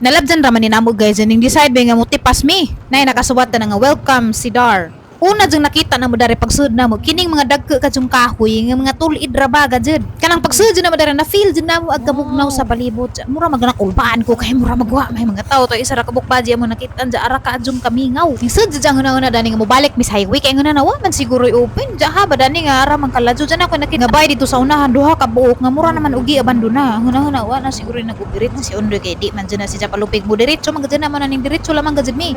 Nalabjan raman ni namo, guys, ning decide ba nga mutipas mi. Nay nakasuwat na nga "Welcome Sidar." Una jung nakita na mo dari pagsud na mo kining mga dagko ka jung kahoy nga mga tulid ra ba jud. Kanang pagsud jud na mo dari, na feel jud namo ag kabugnaw sa palibot. Mura magnakulbaan ko kay mura magwa may mga tao to isa ra ka bukbaji mo nakita dya ara ka jung kamingaw. Ning sud jud ang una dani nga mobalik mis highway kay nguna na wa man siguro open. Dya ha ba dani nga ara man kaladyo dyan ako nakita nga bay dito sa unahan, duha ka buok nga mura naman ugi abandona. Ang una wa na siguro nag-operate na si Undoy kay di man dyan na siya palupig mo diretso man gud na man ning diretso lamang gud mi.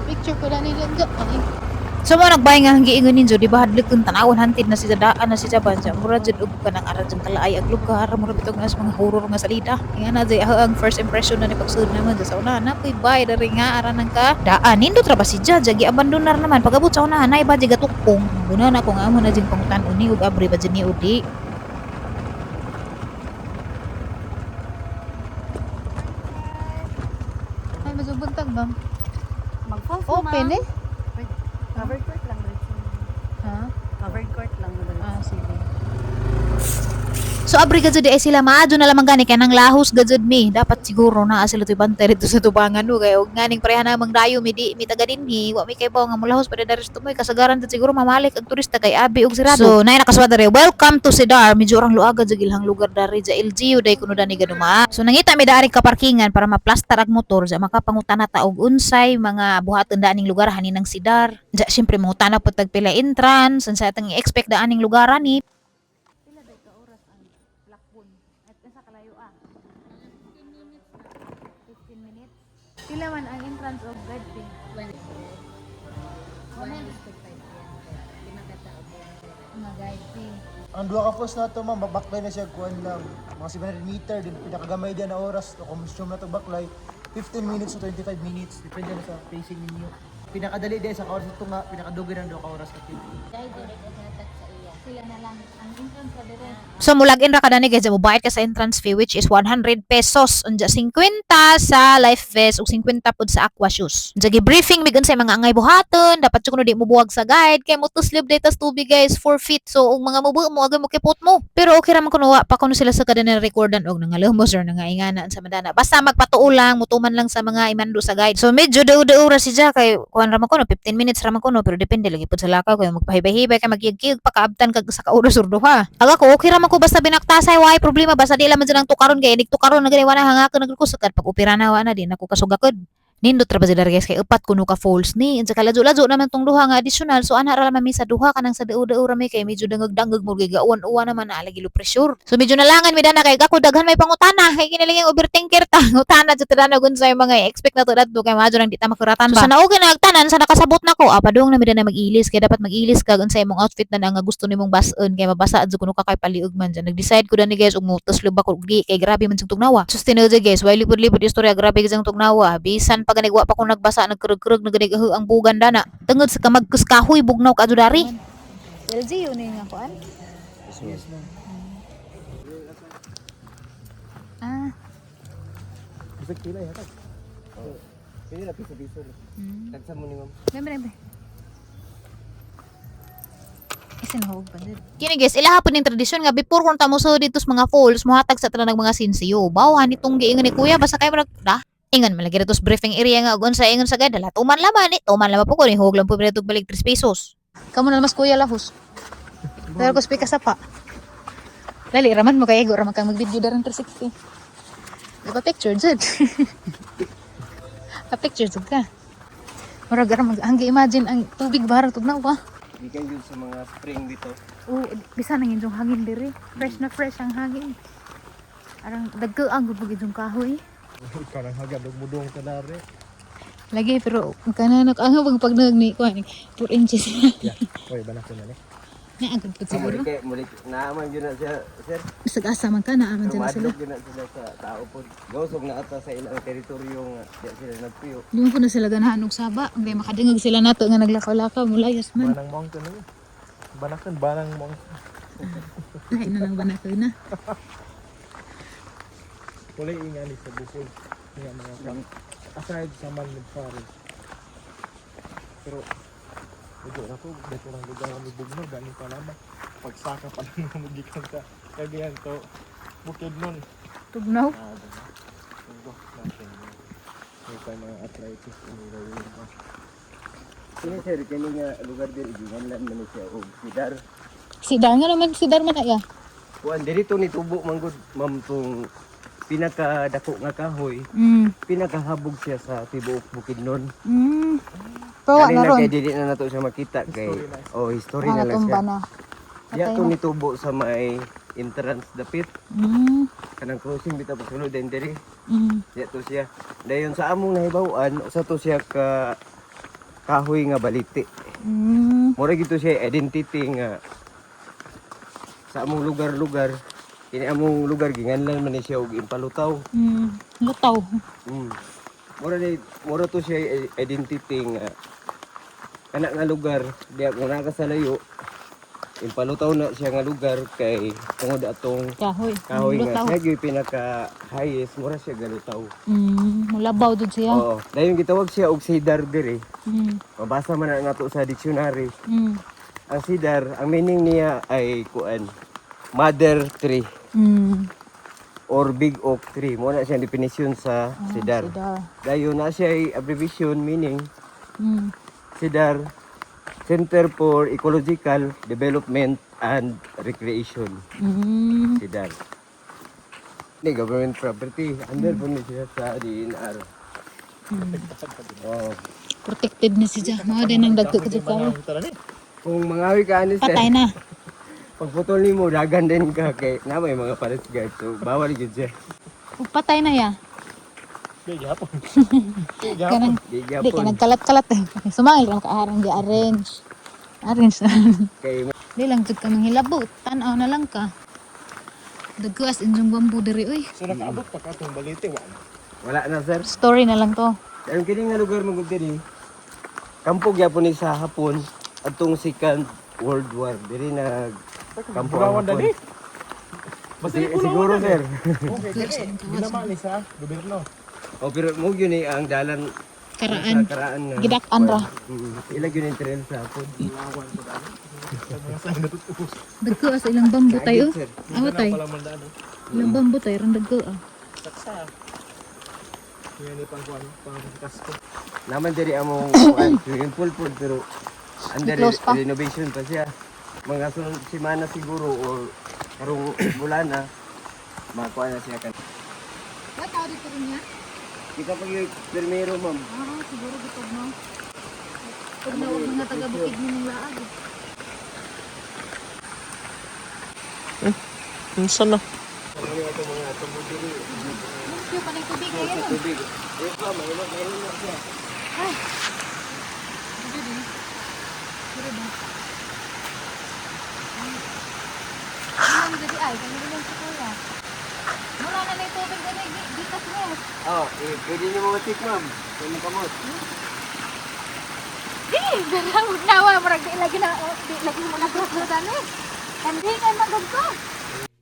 Picture ko lang nila. Ay, So mo nagbay nga ang giingon ninyo, di ba hadlok kung tanawon hantid na siya daan na siya ba siya. Mura jud og kanang ara jud kalaay ag lugar, mura bitog na sa mga horror nga salida. Nga na jay ang first impression na ni pagsud naman sa una na puy bay dari nga ara nang ka daan nindot ra ba siya jagi abandonar naman pagabot sa unahan nay ba jay gatukpong. Guna na ko nga amo na jing pangutan uni ug abri ba jud ni udi. Ay mazubuntag ba? Mag-falls. Open eh. Covered court lang diretso. Ha? Covered court lang na diretso. Ah, sige. So abri gajud ay sila maadyo na lamang gani kay nang lahos gajud mi. Dapat siguro naa sila toy bantay dito sa tubangan no kay og nganing pareha namang dayo mi di mi taga dinhi, wa mi kay nga mulahos pa dari sa tumoy kasagaran ta siguro mamalik ang turista kay abi og sirado. So nay nakaswat diri, "Welcome to Sidar." Medyo orang luaga jud ilhang lugar dari ja LGU day kuno dani ganuma. So nangita mi dari ka parkingan para maplastar ag motor ja makapangutana ta og unsay mga buhaton daaning lugar hanin ng Sidar. Ja syempre mangutana pud tag pila entrance, unsa atong i-expect daaning lugar ani. Pila day ka oras ang lakbon? At sa kalayo ah? 15 minutes. Pila man ang entrance of guide fee? Mga guide fee. Ang duha ka falls na to, ma'am, baklay na siya kuan lang. Mga 700 meter din pinakagamay diyan na oras to consume na to baklay. 15 minutes to 25 minutes depende na sa pacing ninyo. Pinakadali din sa ka oras ito nga, pinakadugay ng duha ka oras ka. Sila na lang ang entrance sa dire. So mulag-in ra ka dani, guys, mobayad ka sa entrance fee which is 100 pesos. Unja 50 sa life vest ug 50 pud sa aqua shoes. Unja gi-briefing mig unsay mga angay buhaton, dapat jud kuno di mo buwag sa guide kay mo tuslob data sa tubig, guys, 4 feet. So ug mga mubuo mo agay mo kipot mo. Pero okay ra man kuno wa pa kuno sila sa kada na recordan og nangalumos or nangaingana sa madana. Basta magpatuo lang, mutuman lang sa mga imando sa guide. So medyo dao-dao ra siya kay kuan ra man kuno, 15 minutes ra man kuno, pero depende lagi pud sa lakaw kay magpahibay-hibay kay magyag-kiyog pa kaabtan kag sa ka oras or duha. Aga ko okay ra man ko basta binaktasay, way problema basta di lang man dyan ang tukaron kay inig tukaron na gani wala hangakon na ko sukad pag opera na wa na di na ko kasugakod. Nindot ra ba sila, guys, kay upat kuno ka falls ni. Unsa kaladyo-ladyo naman tong duha nga additional. So ana ra man mi sa duha kanang sa dao-dao ra mi kay medyo dangag-dangag mo gay gauwan-uwan naman na lagi lo pressure. So medyo nalangan mi dana kay ako daghan may pangutana kay kiniling overthinker ta. Ngutana jud ta dana gun sa mga expect na to dadto kay maadyo nang di ta makuratan ba. So sa naugi na agtanan sa nakasabot nako padung na mi dana mag-ilis kay dapat mag-ilis ka unsa imong outfit na nga gusto nimong bas-on kay mabasa jud kuno ka kay paliug man dyan. Nag-decide ko dani, guys, ug mo ba ko di kay grabe man jud tugnawa. So tinuod, guys, way lipod-lipod istorya, grabe gyud ang tugnawa. Bisan pa gani wa pa ko nagbasa, nagkurug-kurug na gani ang bugan dana. Tungod sa kamagkus kahoy bugnaw ka dari. LGU na yung kuan? Yes, ma'am. Ah, Bisag pila ya. Sige na, piso-piso lang. Tagsa mo ni ma'am. Membre, membre. Isinahog pa din. Kini, guys, ilaha po ning tradisyon nga before kung tamo so dito sa mga falls, mohatag sa tanan ng mga sinsiyo. Baw itong giingon ni kuya basta kay murag da. Ingon man lagi dito sa briefing area nga ug unsa ingon sa guide, dala tuman laman ni, tuman laman po ko ni hog lang po balik balik 3 pesos. Kamu na mas kuya lahos. Pero ko speaker sa pa. Dali raman mo kay ego raman kang mag-video darang 360. Di ba picture jud? Pa picture jud ka. Murag ra mag ang imagine ang tubig bara tugnaw ba. Gikan yun sa mga spring dito. Oo, bisan ang inyong hangin diri. Fresh na fresh ang hangin. Arang dagko ang gubog inyong kahoy. Ikaw nang hagad og mudong ka dari. Lagi pero kananak ang pag pag ni kuan 4 inches. Yeah. Oy, banak ko na ni. Na agad pud siguro. Muli kay muli naaman yun na siya, sir. Bisag asa man ka naaman dyan na sila. Madlog yun na sila sa tao po. Gausog na ata sa ilang teritoryo nga di sila nagpuyo. Di mo po na sila ganahan og saba. Ang makadungog sila nato nga naglakaw-lakaw mulayas man. Banang mountain ni. Banakan banang mountain. Ay na lang ba na na. Walay ingani sa Bohol. Nga mga ka. Aside sa man-made forest. Pero medyo na to, dito lang lugar kami bugnaw, galing pa lamang. Pagsaka pa lang mo gikan sa Cagayan to Bukidnon. Tugnaw. Ah, diba? Tunggo. pa mga arthritis ini. Kini sir, kini nga lugar diri ginganlan man ni siya og sidar. Sidar nga naman, sidar man na ya. Kuan diri to ni tubo manggod ma'am tong pinakadako nga kahoy, pinakahabog siya sa tibuok Bukidnon. Pero wa Dali na na ron. kay dili na nato siya makita kay oh history Ah, na lang natumba siya. na. Diya Patay to na. nitubo sa may entrance dapit kanang crossing bitaw pasulod din diri. Diya to siya. Dayon sa among nahibaw-an usa to siya ka kahoy nga baliti. Mura gito siya identity nga sa among lugar-lugar kini among lugar ginganlan man ni siya og Impalutaw. Lutaw. Mura ni mura to siya identity nga kana nga lugar diya kung naa ka sa layo Impalutaw na siya nga lugar kay tungod atong Kahoy. kahoy nga Lutaw. siya gyud pinaka highest mura siya galutaw. Mulabaw jud siya. Oo. Dayon gitawag siya og cedar diri. Mabasa man na nato sa dictionary. Ang cedar, ang meaning niya ay kuan mother tree or big oak tree. Mo na siya ang definition sa cedar. Sidar. Dayon na siya ay abbreviation meaning CEDAR, Center for Ecological Development and Recreation. CEDAR. Ni government property under po ni siya sa DNR. Oh. Protected ni siya. Mao din ang dagko ka kahoy. Kung mangawi ka ani sir, Patay na. pagputol nimo dagan din ka kay na may mga forest guard so bawal gyud siya. Ug patay na ya. Di gihapon. Kanang Di di ka gyapon nagkalat-kalat eh. Sumangil ra ka arang gi arrange. Arrange na. kay Di lang jud ka manghilabot. Tan-aw na lang ka. Dagko as in yung bamboo diri oy. So nakaabot pa ka atong balite wa na. Wala na sir. Story na lang to. Ang kini nga lugar magud diri. Kampo gyapon ni sa hapon atong Second World War diri nag kampo ang Bulawan hapon. dali. Basta di Siguro sir. Okay, kini ginama ni sa gobyerno. O pero mo gyud ni ang dalan Karaan. sa karaan na. Gidak-an ra. Ila gyud ang trail sa hapon. Mga sa natutuos. Dagko as ilang bamboo tayo. Sir. Awa tay. Pala man daan. Ilang bamboo tayo ron dagko ah. Saksa. Yan ni pang kuan pang kasko. Naman diri among kuan swimming pool po pero under I-close pa. renovation pa siya. Mga sunod semana siguro or karong bulan na makuha na siya kan. Ba tao dito rin niya? Kita pag yung permero ma'am. Ah, siguro gitog no. Pag na mga taga bukid ni mong laag. Unsa na? Lumpyo pa ng tubig ngayon. Tubig. Eh pa, mahilo mahilo na siya. Ay. Dili din. Dili ba? Ay. Ano dili ay, kami lang sa kuya. Wala na na tubig dili, di di ka stress. Oh, eh, pwede niyo mamatik ma'am. Pwede kamot. Di, darang nawa murag di lagi na oh, di lagi mo na cross dani. Kandi kay magod ko.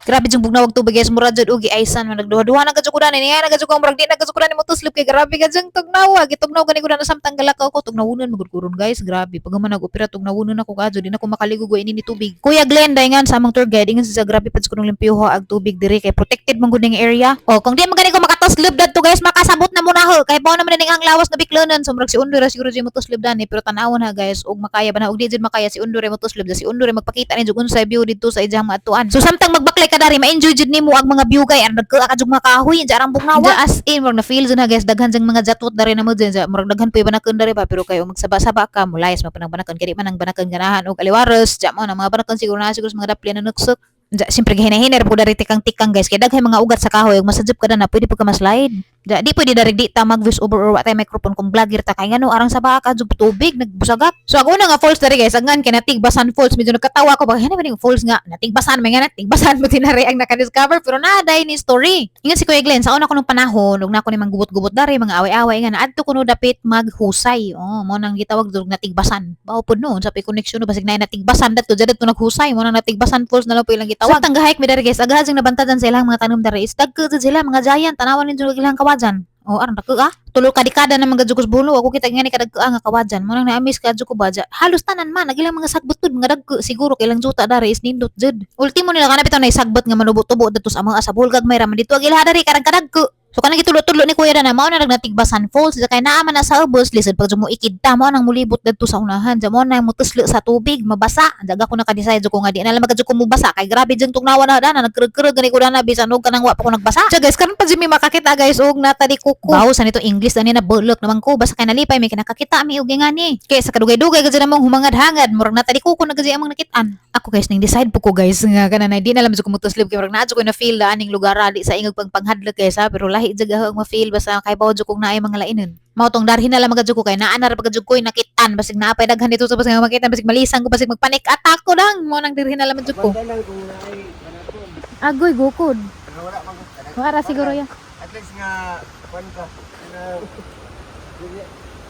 Grabe jung bugnawag tubig guys, mura jud ugi aisan man nagduha-duha na kadyo ko dani niya na kadyo ko murag di na kadyo ko dani mo tuslip kay grabe ka jung tugnawa gitugnaw gani ko na samtang galakaw ko tugnawunon magud ko ron guys, grabe pag man nag-opera tugnawunon ako kadyo di na ko makaligo go ini ni tubig. Kuya Glenn dayngan sa among tour guide ingon siya grabe pad ko nung limpyuho ag tubig diri kay protected man gud ning area. O kung di man gani ko makatuslip dadto guys, makasabot na muna ho kay bao naman ning ang lawas na biklonon so murag si Undo ra siguro jud mo tuslip dani pero tan-awon ha guys ug makaya ba na og di jud makaya si Undo ra mo tuslip si Undo ra magpakita ni jud unsay view didto sa ijang maadtuan. So samtang magbaklay ka dari ma-enjoy jud nimo ang mga view kay ang nagkaa ka jud mga kahoy dyan arang bugnawa. As in murag na feel jud na guys daghan jang mga jatot dari na mo dyan murag daghan po banakan dari ba pero kayo magsaba-saba ka mulayas man panang banakan kay di man ang banakan ganahan og aliwares dya mo na mga banakan siguro na siguro sa mga dapli na nuksok. Dya, siyempre gihinahinay ra po dari tikang-tikang guys kay daghay mga ugat sa kahoy ug masajop ka na pwede po ka maslide. Dya, di pwede dari di ta mag voice over or wa tay microphone kung vlogger ta kay ngano arang sa baka jud tubig nagbusagak. So ako una nga falls dari guys angan kay natigbasan falls medyo nagkatawa ko ba ba ning falls nga natigbasan may nga natigbasan mo tinari ang naka-discover pero naday ni story. Ingon si Kuya Glenn sa una ko nung panahon ug na ako ni manggubot-gubot dari mga away-away nga naadto kuno dapit maghusay. Oh, mo nang gitawag dug natigbasan. Bao pud no sa connection no basig naay natigbasan dadto dyan dadto naghusay mo nang natigbasan falls na lang po ilang gitawag. Sa tanggahik mi dari guys agahan sing nabantadan sa ilang mga tanom dari is dagko jud sila mga giant tanawan ninyo ilang kawajan. Oh, aron dagko ah. Tulo ka dekada na mga jugos bulo ako kita ngani kadagko nga kawajan. Mo nang na-amaze ka jud ko ba dya. Halos tanan man nagilang mga sagbot tud mga dagko siguro kay ilang juta dari is nindot jud. Ultimo nila kana bitaw na sagbot nga manubo-tubo dadto sa mga sa bulgag may raman dito ang ilaha dari karang kadagko. So kanang gitulo-tulo ni kuya na mao na nagnatigbasan falls kay naa man na sa ubos lisod pag mo ikid ta mao nang mulibot dadto sa unahan ja mao na mutuslo sa tubig mabasa. Jaga ko naka-decide ko nga di na lang magkadyo ko mubasa kay grabe jud tugnawa na dana nagkrug-krug gani ko dana bisan og kanang wa pa ko nagbasa. So guys, karon pa jud mi makakita guys og natali kuko. Baw sa nito English ani na bulok naman ko basta kay nalipay may kinakakita mi og ngani. Kay sa kadugay-dugay gud namong humangad-hangad murag natali kuko na gud among nakitaan. Ako guys ning decide po ko guys nga kana na di na lang jud ko mutuslib kay murag naa jud ko na feel na aning lugar di sa ingog pangpanghadlok guys ha, pero lahi jud ang ma-feel basta kay bawo jud kong naay mga lainon. Mao tong darhin na lang magajud ko kay naa na ra pagajud koy nakitaan basig naa pay daghan dito sa basig nga makita basig malisang ko basig magpanik attack ko lang mo nang dirhin na lang jud ko. Banda lang kung naay kanaton. Agoy, gukod. Pero wala man ko. Wala siguro ya. At least nga kuan ka. Nga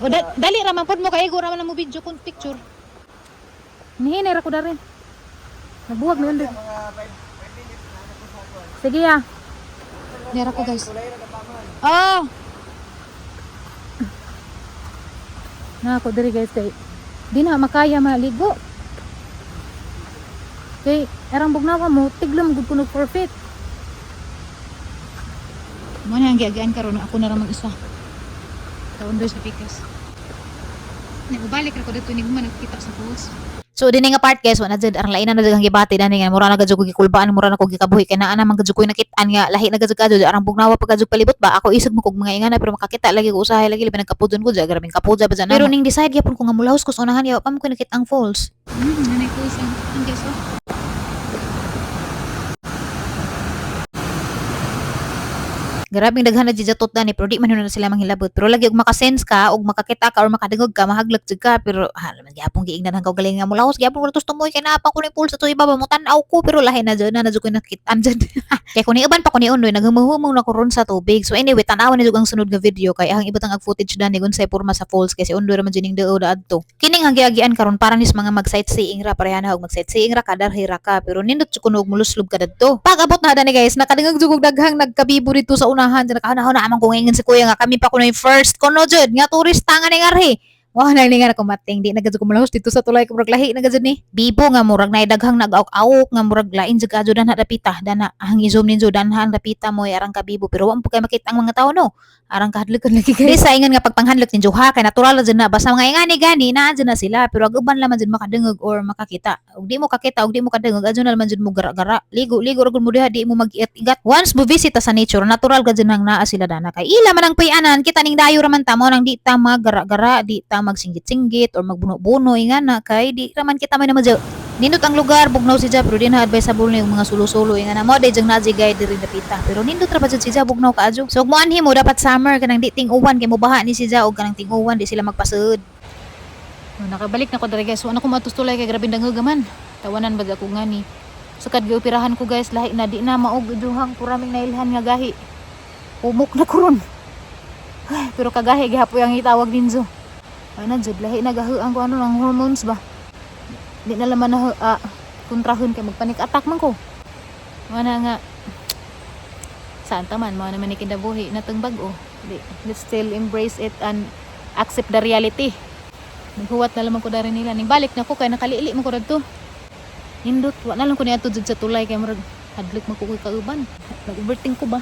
O, dali ra man pod mo kay ra man mo video kun picture. Nihinay ra ko darin. Nagbuwag mi unod. Sige ya. Nira ko guys. Oh. Na ako diri guys kay di na makaya maligo. Kay erang bugnawa mo tiglom gud kuno forfeit. Mo na ang giagaan karon ako na ra mag-isa. Taon sa pikas. Nagubalik ra ko dito ni man nagkita sa falls. So dinhi nga part guys, wa na jud ang lain na jud ang gibati dani nga mura na gud ko gikulbaan, mura na ko gikabuhi kay naa naman gud ko nakitaan nga lahi na gud kadyo arang bugnawa pa gud palibot ba ako isog mo kog mga ingana pero makakita lagi ko usahay lagi labi nagkapudon ko jud grabing kapuja ba pero ning decide gyapon ko nga mulahos ko sa unahan yaw pa mo ko nakita ang falls. Nanay ko isang ang guys oh. Grabing daghan na jatot dani pero di man na sila manghilabot. Pero lagi og makasense ka og makakita ka or makadungog ka mahaglak jud ka pero ha man gyapon giingnan ang kaugaling nga mulahos gyapon ko tos tumoy kay naa pa ko ni pulse to ibaba mo tan-aw ko pero lahi na jud na jud ko nakitaan jud. Kay kun uban pa ko ni Undoy naghumuhumong na ko ron sa tubig. So anyway, tan-awan ni jud ang sunod nga video kay ang ibutang ag footage dani unsay porma sa falls kay si Undoy ra man jud ning dao da adto. Kining ang giagian karon para nis mga mag-sightseeing ra pareha na og mag-sightseeing ra ka darhi ra ka pero nindot jud kuno og muluslob ka dadto. Pag abot na dani guys, nakadungog jud og daghang nagkabibo dito sa unahan. Dyan nakahanahon na amang kung ingon si kuya nga kami pa kuno yung first kuno jud nga turista nga ning arhi. Wa nang lingan ako mating di na gud ko mulahos dito sa tulay ko murag lahi na gud ni. Bibo nga murag naay daghang nag-awk-awk nga murag lain jud kadyo danha dapita dana ang i-zoom ninyo danha ang dapita mo ay arang kabibo pero wa mo pa kay makita ang mga tao no. Arang kahadlok lagi guys. Di sa ingon nga pagpanghandlok ninyo ha kay natural na jud na basta mga ingani gani naa jud na sila pero ag uban laman jud makadungog or makakita. Ug di mo kakita ug di mo kadungog adyo na laman jud mo gara-gara. Ligo ligo ra gud mo diha di mo mag-igat. Once mo visit ta sa nature natural gud jud nang naa sila dana kay ila man ang puy-anan kita ning dayo ra man ta mo nang di ta maggara-gara di ta magsinggit-singgit or magbuno-buno ingana kay di ra man kita may namadyo. Nindot ang lugar, bugnaw si Ja, pero di na advisable na yung mga sulo-sulo. Ingana mo, day jang naji guide diri dapita. Pero nindot ra pa jud si Ja, bugnaw ka adyo. So, ug moanhi mo, dapat summer, kanang di ting-uwan, kay mobaha ni si Ja, og kanang ting-uwan, di sila magpasud. Oh, nakabalik na ko diri guys. So ano ko matustulay kay grabe dangog man. Tawanan ba ako ngani. Sukad gioperahan ko guys lahi na di na maog duhang kuraming nailhan nga gahi. Umok na kuron. Ay, pero kagahi gihapoy ang itawag ninzo. Ana jud lahi na gahi ang kuno ng hormones ba. Di na laman na kontrahon kay magpanik attack man ko. Wala nga saan ta man mao naman ni kinabuhi natong bag-o. Di, let's still embrace it and accept the reality. Naghuwat na lamang ko dari nila. Ning balik na ko kay nakaliili mo ko radto. Nindot, wa na lang ko niadto jud sa tulay kay murag hadlok man ko koy kauban. Nag-overthink ko ba?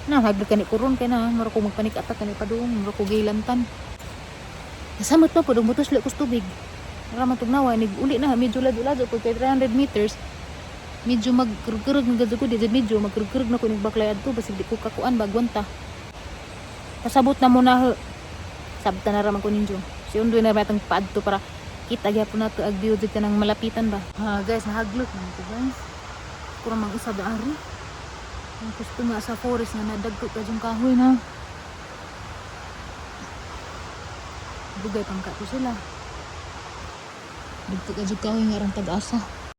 Na hadlok kani ko ron kay na murag ko magpanik attack kani padung, murag ko gilantan. Kasamot pa pud mutuslo ko sa tubig. Ra man tugnawa nig uli na medyo ladyo-ladyo ko kay 300 meters. Medyo magkurog-kurog na gadto ko di jud medyo magkurog-kurog na ko nig baklay adto basig di ko kakuan bagwanta. Kasabot na mo na ho. Sabta na raman ko ninyo. Si Undoy na ratang paadto para kita gyapon nato ag view jud kanang malapitan ba. Ha guys, nahaglok man ko guys. Kurang mang isa ba ari. Ang gusto nga sa forest nga nadagko ka jung kahoy na. Dugay pang ka to sila. Dagko ka jung kahoy nga arang tag-asa.